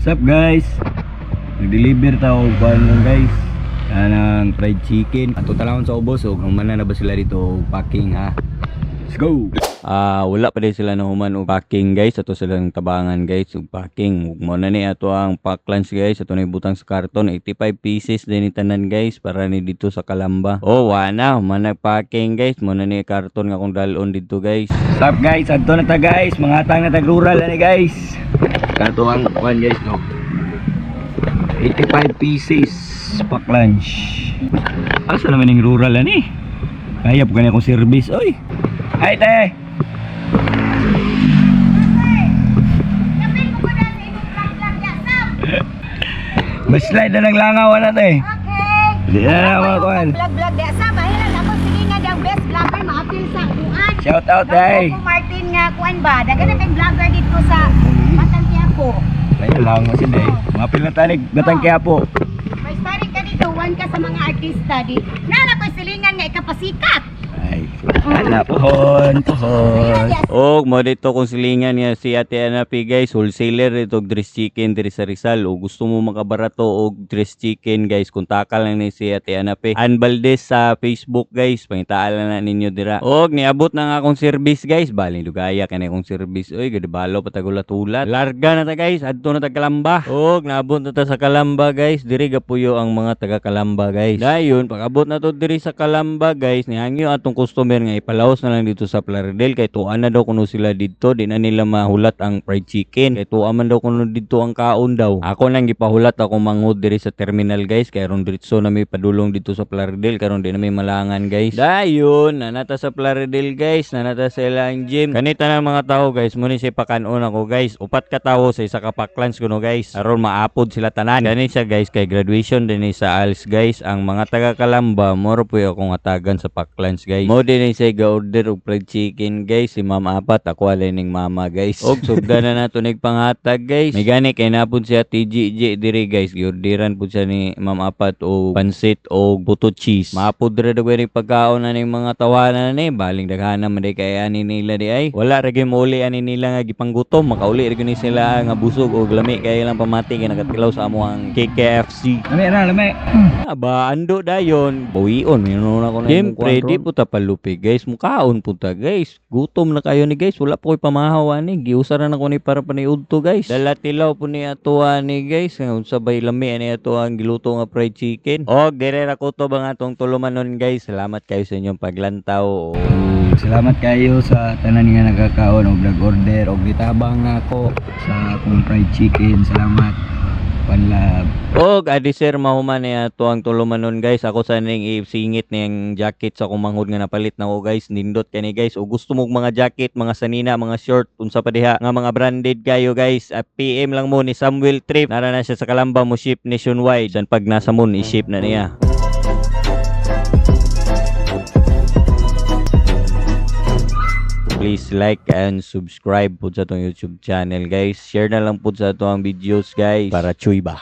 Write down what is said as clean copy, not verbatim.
What's up, guys? Nag-deliver ta og kuan lang, guys. Kanang fried chicken. Ato talawon sa ubos og human na ba sila dito og packing, ha. Let's go. Ah, wala pa din sila na human og packing, guys. Ato silang tabangan, guys, og packing. Ug mo na ni ato ang pack lunch, guys. Ato na ibutang sa karton, 85 pieces din ni tanan, guys, para ni dito sa Kalamba. Oh, wa na human na packing, guys. Mo na ni karton nga akong dalon dito, guys. What's up, guys? Adto na ta, guys. Mga tang na tag rural ani, guys. Kato ang kuan, guys, no. 85 pieces pack lunch. Asa naman yung rural ani? Kaya po kanya akong service, oy. Hi, te. Kapil mo ko na sa imong vlog vlog ya, Sam. Mas-slide na ng langaw na, te. Okay. Di na na mga kuan. Vlog vlog ya, Sam. Bahilan ako sige nga ang best vlogger maapil sa kuan. Shout out, Dr. te. Coco Martin nga kuan ba. Daghan na kay vlogger dito sa Batang Quiapo. Kaya lang kasi day. Mapil na tanig Batang Quiapo. May starring ka dito, one ka sa mga artista di. Nara ko'y silingan nga ikapasikat. Ay, ala pohon, pohon. Og mo dito kung silingan nga si Ate Anapi, guys, wholesaler dito og dress chicken diri sa Rizal. O gusto mo makabarato og dress chicken, guys, kontaka lang ni si Ate Anapi. Ann Valdez sa Facebook, guys, pangitaan lang na ninyo dira. Og niabot na nga akong service, guys, bali dugaya kani akong service oy, gadibalo patagulat-ulat. Larga na ta, guys, adto na ta Kalamba. Og naabot na ta sa Kalamba, guys, diri gapuyo ang mga taga Kalamba, guys. Dayon pag-abot na to diri sa Kalamba, guys, nihangyo atong customer nga ipalaos na lang dito sa Plaridel kay tuan na daw kuno sila didto, di na nila mahulat ang fried chicken kay tuan man daw kuno didto ang kaon daw. Ako nang gipahulat ako manghod diri sa terminal, guys, kay aron diretso na mi padulong dito sa Plaridel karon di na mi malangan, guys. Dayon nanata sa Plaridel, guys, nanata sa ilang gym. Kanita na mga tao, guys, muni siya pakanon ako, guys, upat ka tawo sa isa ka pack lunch kuno, guys, aron maapod sila tanan. Gani siya, guys, kay graduation din ni sa ALS, guys. Ang mga taga Kalamba moro po akong atagan sa pack lunch, guys. Mo din ni siya ga-order og fried chicken, guys, si Ma'am Apat, ako alay ning mama, guys. Og sugda na nato nig panghatag, guys. May gani kay napod siya TGG diri, guys, giorderan pud siya ni Ma'am Apat og pansit og buto cheese. Maapod ra daw ni pagkaon na ning mga tawanan ni baling daghana man di kay ani nila di ay wala ra gyud mouli ani nila nga gipanggutom, makauli ra gyud ni sila nga busog og lami kay ilang pamati kay nakatilaw sa amo ang KKFC. Lami na, lami. Aba, ando dayon. Bawion, mayroon ako na. Siyempre, di po ta palupi, guys. Mukaon po ta, guys. Gutom na kayo ni, guys. Wala po ko'y pamahaw ani. Giusa na ko ni para paniudto, guys. Dala tilaw po ni atuan ni, guys. Nga unsa bay lami ani ato ang giluto nga fried chicken. Og dire ra ko to ba nga atong tulumanon, guys. Salamat kayo sa inyong paglantaw. Salamat kayo sa tanan nga nagkakaon og nag-order og gitabang nako sa akong fried chicken. Salamat. One love. Og adi sir, mahuman niya to ang tulumanon, guys. Ako sa ning isingit niyang jacket sa akong manghod nga napalit na ko, guys. Nindot kani, guys. O gusto mo og mga jacket, mga sanina, mga short, unsa pa diha nga mga branded kayo, guys. At PM lang mo ni Samuel Trip. Nara na siya sa Kalamba, mo ship nationwide. San pag nasa moon i-ship na niya. Please like and subscribe po sa atong YouTube channel, guys. Share na lang po sa atong videos, guys, para chuy ba.